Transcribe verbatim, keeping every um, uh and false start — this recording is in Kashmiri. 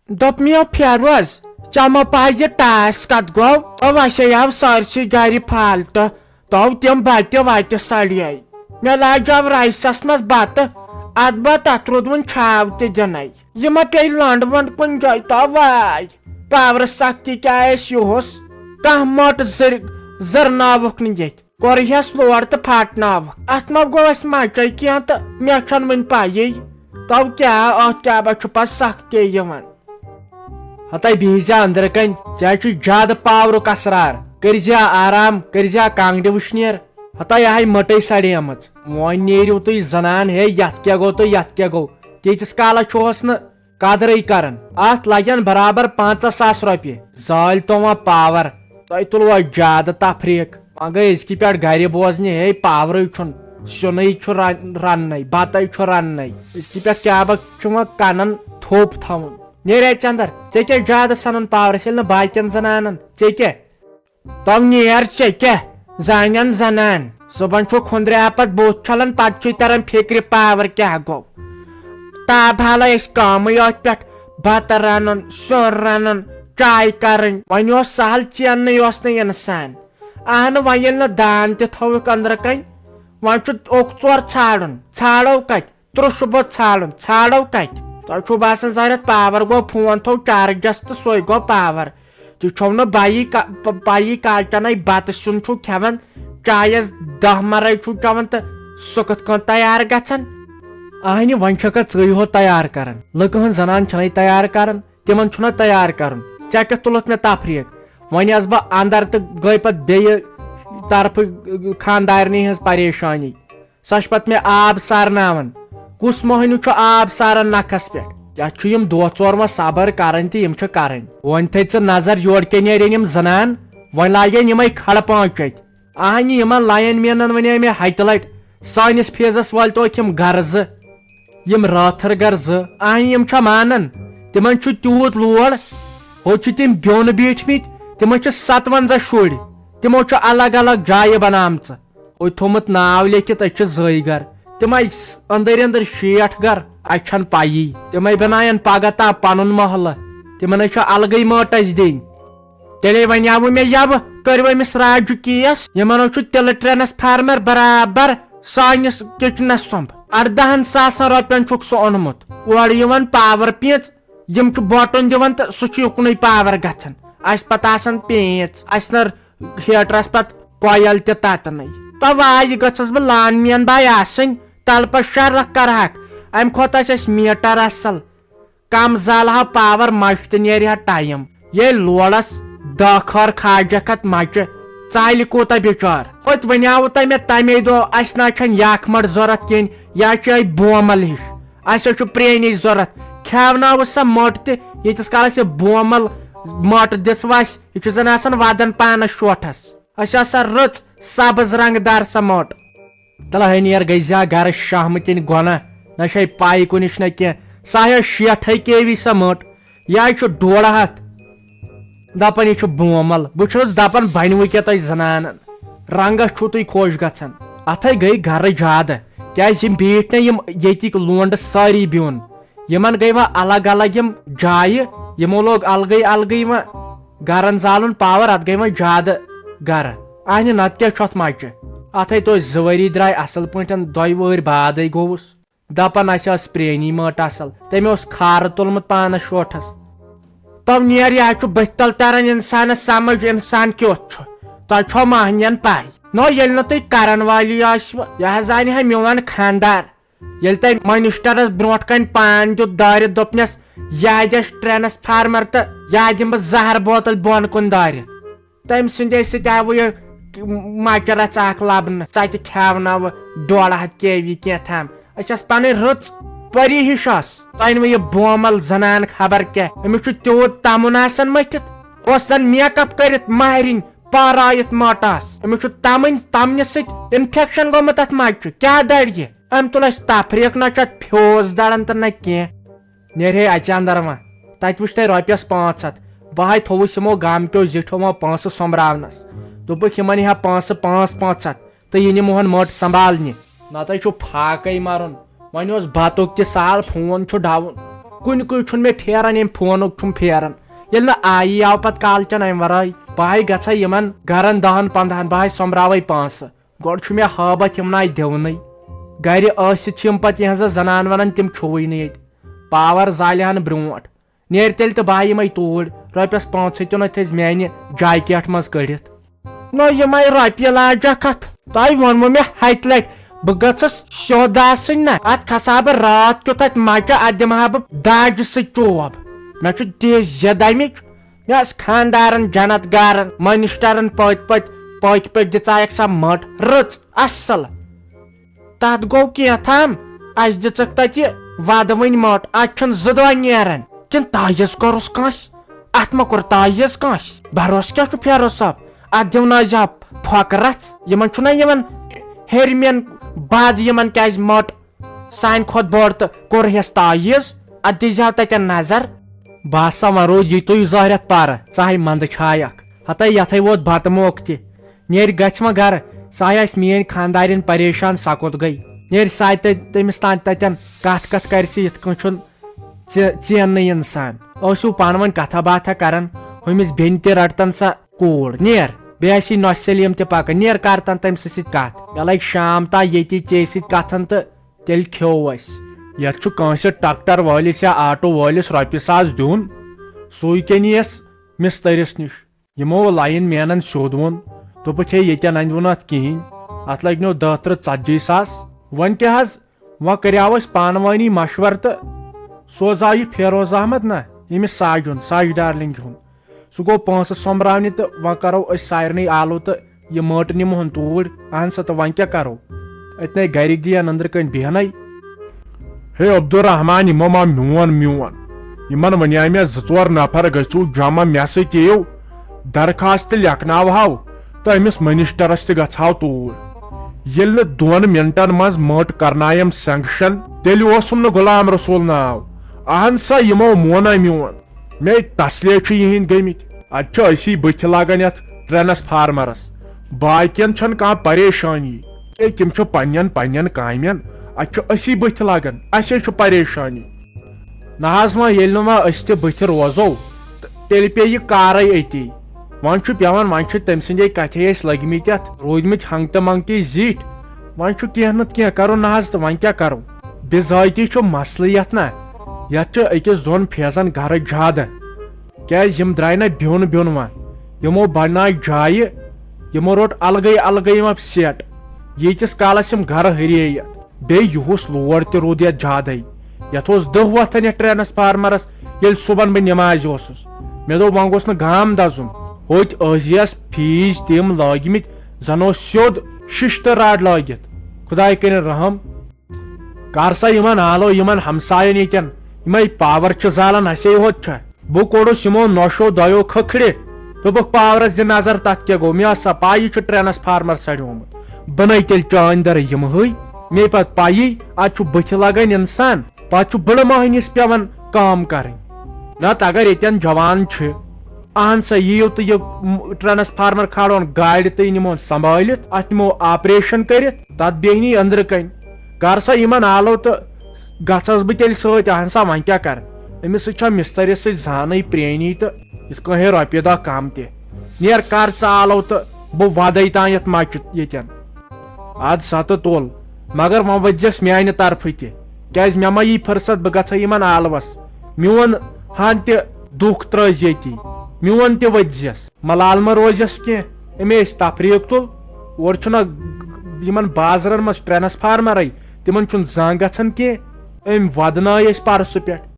دوٚپ مےٚ، فیروز، ژےٚ ما پَے یہِ ٹاس کَتھ گوٚو؟ تو وَسے آو سٲرسٕے گَرِ فالتہٕ، تو تِم بَتہِ وَتہِ سَڑیے۔ مےٚ لاجیو رایسَس منٛز بَتہٕ، اَتھ بَتہٕ اَتھ روٗد وۄنۍ چھاو تہِ دِنَے۔ یہِ ما پیٚیہِ لنٛڈ ونٛڈ کُنہِ جایہِ؟ تو واے، پاورٕ سختی کیٛاہ آسہِ یِہُس؟ کانٛہہ مٔٹ زٕر-، زٕرناوُکھ نہٕ ییٚتہِ۔ کوٚر ہٮ۪س لوڈ تہٕ پھاٹناوُکھ۔ اَتھ ما گوٚو اَسہِ مَچے کینٛہہ تہٕ مےٚ چھَنہٕ وٕنہِ پَیی۔ تو کیٛاہ، اَتھ کیٛاہ با چھُ پَتہٕ سختی یِوان؟ ہتاے بِہزِ اندرٕ کنۍ، ژےٚ چھُے زیادٕ پاورُک اسرار۔ کٔرزِ آرام، کٔرزِ کانگڑِ وٕشنیر۔ ہتاے یہے مٔٹے سڑیمٕژ۔ وۄنۍ نیرِو تُہۍ زنان ہے، یتھ کیٛاہ گوٚو تہٕ یتھ کیٛاہ گوٚو؟ تیٖتِس کالس چھُہوس نہٕ قدرٕے کران۔ اتھ لگن برابر پنژاہ ساس رۄپیہِ۔ زٲلۍ تو وۄنۍ پاور۔ تۄہہِ تُلوا زیادٕ تفریٖق؟ وۄنۍ گٔے أزکہِ پٮ۪ٹھ گرِ بوزنہِ، ہے پاورٕے چھُنہٕ، سیُنٕے چھُ رن-، رننَے، بتَے چھُ رننَے۔ أزکہِ پٮ۪ٹھ کیٛاہ بہ چھُ وۄنۍ کنن تھوٚپ تھاوُن؟ نیرے ژندر، ژےٚ کیٛاہ زیادٕ سنُن پاورس، ییٚلہِ نہٕ باقین زنانن؟ ژےٚ کیٛاہ؟ تو نیر ژےٚ کیٛاہ زانن زنان؟ صُبحن چھُ کھُنٛدرِ آپت بُتھ چھلان، پتہٕ چھُے تران فکرِ پاور کیٛاہ گوٚو۔ تاب حالے أسۍ کامٕے ٲتھۍ پٮ۪ٹھ، بتہٕ رنُن، سیُن رنُن، چاے کرٕنۍ۔ وۄنۍ اوس سہل، ژیننٕے اوس نہٕ انسان۔ اہنہٕ، وۄنۍ ییٚلہِ نہٕ دان تہِ تھوٚوُکھ أنٛدرٕ کنۍ، وۄنۍ چھُ اوٚک ژور ژھانٛڈُن۔ ژھانٛڈو کتہِ؟ ترٛوٚشہٕ بوٚد ژھانٛڈُن، ژھانٛڈو کتہِ؟ تۄہہِ چھُو باسان ظٲہرت پاور گوٚو، فون تھوٚو چارجس تہٕ سُے گوٚو پاور۔ تُہۍ چھِو نہٕ بیی کا-، پ-، پیی کالچنٕے بتہٕ سیُن چھُو کھٮ۪وان، چایس دہ مرے چھُو چٮ۪وان تہٕ سُہ کِتھ کٔنۍ تیار گژھان؟ اہنہِ، وۄنۍ چھکھا ژٕے ہوت تیار کران؟ لُکہٕ ہٕنٛز زنان چھنَے تیار کران، تِمن چھُنہ تیار کرُن۔ ژےٚ کیُتھ تُلُتھ مےٚ تفریٖق؟ وۄنۍ آس بہٕ اندر تہٕ گٔے پتہٕ بیٚیہِ طرفہٕ خاندارنی ہٕنٛز پریشٲنی۔ سۄ چھِ پتہٕ مےٚ آب سارناوان۔ کُس مۄہنیو چھُ آب ساران نکھس پٮ۪ٹھ؟ ژےٚ چھُ یِم دۄہ ژور وۄنۍ صبر کرٕنۍ تہٕ یِم چھِ کرٕنۍ۔ وۄنۍ تھٲے ژٕ نظر، یورٕ کیٛاہ نیرن یِم زنان، وۄنۍ لاگن یِمے کھڑ پانٛژھ چتھۍ۔ اہنہِ، یِمن لائن مینن ونے مےٚ ہتہِ لٹہِ، سٲنِس فیزس وٲلۍ توکھ یِم گرٕ زٕ، یِم رٲتھٕر گرٕ زٕ۔ اہنہِ، یِم چھا مانان؟ تِمن چھُ تیوٗت لوڑ، ہُتہِ چھِ تِم بیوٚن بیٖٹھۍ مٕتۍ، تِمن چھِ ستونزہ شُرۍ، تِمو چھِ الگ الگ جایہِ بنامژٕ۔ ہُتہِ تھوٚمُت ناو لیکھِتھ، أسۍ چھِ زٕے گرٕ۔ تِمے س-، أنٛدٕرۍ أنٛدٕرۍ شیٹھ گرٕ، اَسہِ چھَنہٕ پَیی۔ تِمے بناون پگاہ تام پنُن محلہٕ۔ تِمن ہے چھِ الگٕے مٲٹ اَسہِ دِنۍ۔ تیٚلے ونیاوٕ مےٚ یَوٕ، کٔرِو أمِس راجُک کیس۔ یِمن حظ چھُ تِلہٕ ٹرانسفارمر برابر سٲنِس کچنس سُمب۔ اردہن ساسن رۄپین چھُکھ سُہ اوٚنمُت۔ اورٕ یِوان پاور پیٖنژ، یِم چھِ بۄٹُن دِوان تہٕ سُہ چھُ یُکنُے پاور گژھان۔ اَسہِ پتہٕ آسان پیٖنژ، اَسہِ نہٕ ہیٹرس پتہٕ کۄیل تہِ تتنٕے۔ توے گٔژھٕس بہٕ لان مین باے آسٕنۍ، تلہٕ پتہٕ شرکھ کرہکھ۔ امہِ کھۄتہٕ آسہِ اَسہِ میٖٹر اصل۔ کم زالہٕ ہا پاور، مچہِ تہِ نیرِ ہا ٹایم۔ ییٚلہِ لوڑس دہ خٲر کھاجکھ اتھ مچہِ، ژالہِ کوٗتاہ بِچار۔ ہوٚتہِ ونیاوٕ تۄہہِ مےٚ تمے دۄہ، اسہِ نہ چھنہٕ یاکھ مٹ ضروٗرت کینٛہہ، یا چھِ یہِ بومل ہِش۔ اسہِ حظ چھُ پرٛٲنی ضروٗرت۔ کھیاوناوٕ سا مٔٹ تہِ، ییٖتِس کالس یہِ بومل مٔٹ دِژوٕ اسہِ، یہِ چھُ زن آسان ودان پانس شوٹھس۔ اسہِ آسہٕ سا رٕژ سبز رنٛگدار سۄ مٔٹ۔ تلہٕ ہے نیر، گٔے زیا گرٕ شہمہٕ تِنۍ گۄنہ، نہ چھے پاے کُنِچ نہ کینٛہہ۔ سۄ ہے شیٹھے کے وی سۄ مٔٹ، یہِ ہے چھُ ڈوڑ ہتھ۔ دپان یہِ چھُ بومل۔ بہٕ چھُس دپان بنوٕ کیٛاہ تۄہہِ زنانن، رنگس چھُو تُہۍ خۄش گژھان۔ اتھے گٔے گرٕ زیادٕ، کیازِ یِم بیٖٹھۍ نہ یِم ییٚتِکۍ لونڈٕ سٲری بیوٚن۔ یِمن گٔے وۄنۍ الگ الگ یِم جایہِ، یِمو لوگ الگٕے الگٕے وۄنۍ گرن زالُن پاور، اتھ گٔے وۄنۍ زیادٕ گرٕ۔ اہنہِ، نتہٕ کیٛاہ چھُ اتھ مچہِ؟ اتھے توتہِ زٕ ؤری درٛاے اصل پٲٹھۍ، دۄیہِ وٕہٕرۍ بعدے گوٚوُس۔ دپان اسہِ ٲس پرٛٲنی مٔٹ اصل، تٔمۍ اوس کھارٕ تُلمُت پانس شوٹھس۔ تو نیر، یہِ حظ چھُ بٕتھِ تل تران انسانس سمجھ، انسان کیُتھ چھُ۔ تۄہہِ چھو مہنین پاے۔ نو، ییٚلہِ نہٕ تُہۍ کرن والی ٲسوٕ، یہِ حظ زانہِ ہا میون خاندار۔ ییٚلہِ تۄہہِ منسٹرس برونٛٹھ کنہِ پان دیُت دٲرِتھ، دوٚپنس، "یا دِس ٹرانسفارمر تہٕ یا دِمہٕ بہٕ زہر بوتل بۄن کُن دٲرِتھ۔" تٔمۍ سٕنٛدے سۭتۍ آوٕ یہِ مچہِ رژھ اکھ لبنہٕ، ژتہِ کھیاوناوٕ ڈۄڈ ہتھ کے وی کینٛہہ تام۔ أسۍ ٲس پنٕنۍ رٕژ پری ہِش ٲس۔ تۄہہِ نہٕ یہِ بومل زنان خبر کیٛاہ، أمِس چھُ تیوٗت تمُن آسان مٔتھِتھ۔ اوس زن میک اپ کٔرِتھ مہرِنۍ پارایِتھ ماٹاس۔ أمِس چھُ تمٕنۍ تمنہِ سۭتۍ انفیکشن گوٚمُت اتھ مچہِ۔ کیٛاہ دڑِ یہِ؟ أمۍ تُل اَسہِ تفریٖق، نہ چھُ اَتھ فیوز دَران تہٕ نہ کینٛہہ۔ نیرِ ہے اَژِ اندر وۄنۍ۔ تَتہِ وٕچھ تۄہہِ رۄپیَس پانٛژھ ہَتھ۔ بہٕ ہاے تھوٚوُس یِمو گامکیو زِٹھیو وۄنۍ پونٛسہٕ سۄمبراونَس۔ دوٚپُکھ، یِمَن یی ہا پونٛسہٕ پانٛژھ پانٛژھ ہَتھ تہٕ یہِ نِمہٕ ہون مٔٹ سنبھالنہِ۔ نَتہٕ چھُ فاقَے مَرُن۔ وۄنۍ اوس بَتُک تہِ سہل، فون چھُ ڈاوُن۔ کُنہِ کُے چھُنہٕ مےٚ پھیران، ییٚمہِ فونُک چھُم پھیران۔ ییٚلہِ نہٕ آیی آو پتہٕ کالچن امہِ ورٲے، بہٕ ہاے گژھے یِمن گرن دہن پندہن، بہٕ ہاے سۄمبراوے پونٛسہٕ۔ گۄڈٕ چھُ مےٚ ہٲبتھ یِمن آے دِونٕے۔ گرِ ٲسِتھ چھِ یِم پتہٕ یِہنٛزٕ زنان ونان، تِم چھُوٕے نہٕ ییٚتہِ۔ پاور زالہِ ہن برونٹھ۔ نیر تیٚلہِ تہٕ بہٕ آے یِمے توٗرۍ، رۄپیس پانٛژھ ہیٚتِن اتہِ أسۍ میانہِ جاکیٹ منٛز کٔڑِتھ۔ نہ، یِمے رۄپیہِ لاجکھ اتھ۔ تۄہہِ ووٚنمُو مےٚ ہتہِ لٹہِ، بہٕ گٔژھٕس سیوٚد آسٕنۍ نہ۔ اتھ کھسہٕ ہا بہٕ راتھ کیُتھ اتہِ مچہِ، اتھ دِمہٕ ہا بہٕ داجہِ سۭتۍ چوب۔ مےٚ چھُ تِژھ ضد امِچ۔ مےٚ ٲس خاندارن، جنت گارن، منسٹرن پٔتۍ پٔتۍ، پٔتۍ پٔتۍ دِژایکھ سۄ مٔٹ رٕژ اصل۔ تتھ گوٚو کینٛہہ تام، اسہِ دِژٕکھ تتہِ وَدٕ وٕنۍ مٔٹ، اتہِ چھُنہٕ زٕ دۄہ نیران۔ کِنہٕ تعویذ کوٚرُس کٲنٛسہِ؟ اتھ ما کوٚر تعویذ کٲنٛسہِ؟ بھروسہٕ کیٛاہ چھُ فیروز صٲب؟ اتھ دِونٲیزِ ہا پھۄکہٕ رژھ۔ یِمن چھُنہ یِوان ہیٚرمٮ۪ن بد، یِمن کیٛازِ مٔٹ سانہِ کھۄتہٕ بٔڑ تہٕ کوٚر ہٮ۪س تعویذ؟ اتھ دیٖزِ ہا تتٮ۪ن نظر۔ بہٕ ہسا وۄنۍ روٗد یہِ تُے زہرٮ۪تھ پرٕ، ژاے منٛدٕ چھایکھ۔ ہتے یتھے ووت بتہٕ موقعہٕ تہِ۔ نیرِ گژھِ وۄنۍ گرٕ، سۄ ہا آسہِ میٲنۍ خانٛدارِنۍ پریشان، سۄ کوٚت گٔے؟ نیرِ سۄ تہِ تٔمِس تام تتٮ۪ن، کتھ کتھ کرِ سُہ یِتھ کٔنۍ چھُنہٕ ژےٚ، ژینٕے انسان۔ ٲسِو پانہٕ ؤنۍ کتھا باتھا کران، ہُمِس بیٚنہِ تہِ رٹتن سۄ کوٗر۔ نیر، بیٚیہِ آسی نۄشہِ سلیٖم تہِ پکان، نیر کرتن تٔمۍ سٕنٛدِ سۭتۍ کتھ۔ مےٚ لگہِ شام تام ییٚتی ژےٚ سۭتۍ کتھن تہٕ تیٚلہِ کھیوٚو اسہِ۔ یتھ چھُ کٲنٛسہِ ٹریکٹر وٲلِس یا آٹو وٲلِس رۄپیہِ ساس دیُن، سُے کیٛاہ نِیَس مِستٔرِس نِش۔ یِمو لاین مینن سیوٚد ووٚن، دوٚپُکھ، ہے، ییٚتٮ۪ن اندِ ووٚن اتھ کِہینۍ، اتھ لگنو دہ ترٕہ ژتجی ساس۔ وۄنۍ کیٛاہ حظ، وۄنۍ کریاو اسہِ پانہٕ وٲنی مشورٕ تہٕ سوزاو یہِ فیروز احمد نا، ییٚمِس ساجُن، ساجہِ ڈارلنگ ہُنٛد۔ سُہ گوٚو پونٛسہٕ سۄمبراونہِ تہٕ وۄنۍ کرو أسۍ سارنٕے آلو تہٕ یہِ مٔٹ نِمہون توٗرۍ۔ اہن سا، تہٕ وۄنۍ کیٛاہ کرو؟ أتنَے گرِکۍ دِیَن أنٛدرٕ کَنۍ بیٚہنَے۔ ہے عبدالرحمان، یِمو ما میون میون؟ یِمن وَنیٛاے مےٚ، زٕ ژور نفر گٔژھِو جمع، مےٚ سۭتۍ یِیِو، درخواست تہِ لیکھناوہاو تہٕ أمِس منسٹرس تہِ گژھہاو توٗرۍ۔ ییٚلہِ نہٕ دۄن منٹن منٛز مٔٹ کرنایم سینکشن، تیٚلہِ اوسُم نہٕ غلام رسول ناو۔ اہن سا، یِمو مونَے میون۔ مے تسلے چھُ یِہِنٛدۍ گٔمٕتۍ۔ اتہِ چھِ أسی بٕتھِ لگان یتھ ٹرانسفارمرس۔ باقین چھنہٕ کانٛہہ پریشانی۔ اے، تِم چھِ پننٮ۪ن پننٮ۪ن کامٮ۪ن، اتہِ چھِ أسی بٕتھِ لگان، اسے چھُ پریشانی۔ نہ حظ، وۄنۍ ییٚلہِ نہٕ وۄنۍ أسۍ تہِ بٕتھِ روزو، تہٕ تیٚلہِ پیٚیہِ یہِ کارے أتی۔ وۄنۍ چھُ پٮ۪وان، وۄنۍ چھِ تٔمۍ سٕنٛدے کتھے أسۍ لٔگۍ مٕتۍ یتھ، روٗدۍ مٕتۍ ہنٛگتہٕ منٛگتے زِٹھۍ۔ وۄنۍ چھُ کینٛہہ نتہٕ کینٛہہ کرُن نہ حظ، تہٕ وۄنۍ کیٛاہ کرو؟ بِزٲتی چھُ مسلہٕ یتھ نہ، یتھ چھُ أکِس دۄن فیزن گرٕ زیادٕ۔ کیازِ یِم درٛاے نہ بیوٚن بیوٚن وۄنۍ، یِمو بناے جایہِ، یِمو روٚٹ الگٕے الگٕے وۄنۍ سیٹ۔ ییٖتِس کالس یِم گرٕ ہُرییہِ، بیٚیہِ یُہُس لوڈ تہِ روٗد یتھ زیادَے۔ یتھ اوس دہ وۄتھان یتھ ٹرانسفارمرس، ییٚلہِ صُبحن بہٕ نمازِ اوسُس۔ مےٚ دوٚپ، وۄنۍ گوٚژھ نہٕ گام دزُن۔ ہوٚتۍ ٲسۍ یس فیٖج تِم لٲگمٕتۍ، زن اوس سیوٚد ششتٕر راڈ لٲگِتھ۔ خداے کٔرِن رحم۔ کر سا یِمن آلو، یِمن ہمساین ییٚتٮ۪ن، یِمے پاور چھِ زالان، اسے ہوت چھا؟ بہٕ کوٚڑُس یِمو نۄشو دۄیو کھکھرِ، دوٚپُکھ، پاورس دِ نظر، تتھ کیٛاہ گوٚو؟ مےٚ ٲس سا پاے، یہِ چھُ ٹرانسفارمر سڑیومُت۔ بنٲے تیٚلہِ چٲنۍ دٔرٕے یِمہٕے۔ مے پتہٕ پایی، اتھ چھُ بٕتھِ لگان انسان، پتہٕ چھُ بٕڑٕ مۄہنِس پٮ۪وان کٲم کرٕنۍ۔ نتہٕ اگر ییٚتٮ۪ن جوان چھِ، اہن سا، یِیِو تہٕ یہِ م-، ٹرانسفارمر کھالون گاڑِ تہٕ یہِ نِمون سنبھٲلِتھ، اتھ نِمو آپریشن کٔرِتھ، تتھ بیہنی أنٛدرٕ کنۍ۔ کر سا یِمن آلو تہٕ گژھس بہٕ تیٚلہِ سۭتۍ۔ اہن سا، وۄنۍ کیٛاہ کرٕ؟ أمِس سۭتۍ چھا مِستٔرِس سۭتۍ زانٕے پرٛٲنی تہٕ یِتھ کٔنۍ ہے رۄپیہِ دہ کم تہِ۔ نیر کر ژٕ آلو تہٕ بہٕ ودے تام یتھ مچہِ ییٚتٮ۪ن۔ اد سا تہٕ تُل، مگر وۄنۍ ؤتھۍ زٮ۪س میانہِ طرفہٕ تہِ، کیازِ مےٚ ما یی فرصت بہٕ گژھے یِمن آلوس۔ میون ہن تہِ دُکھ ترٲوزِ ییٚتی، میون تہِ ؤتھۍ زٮ۪س۔ ملال ما روزٮ۪س کینٛہہ، أمۍ ٲسۍ تفریٖق تُل۔ اورٕ چھُنہ یِمن بازرن منٛز ٹرانسفارمرے، تِمن چھُنہٕ زانٛہہ گژھان کینٛہہ۔ أمۍ ودنٲے أسۍ پرسہٕ پٮ۪ٹھ،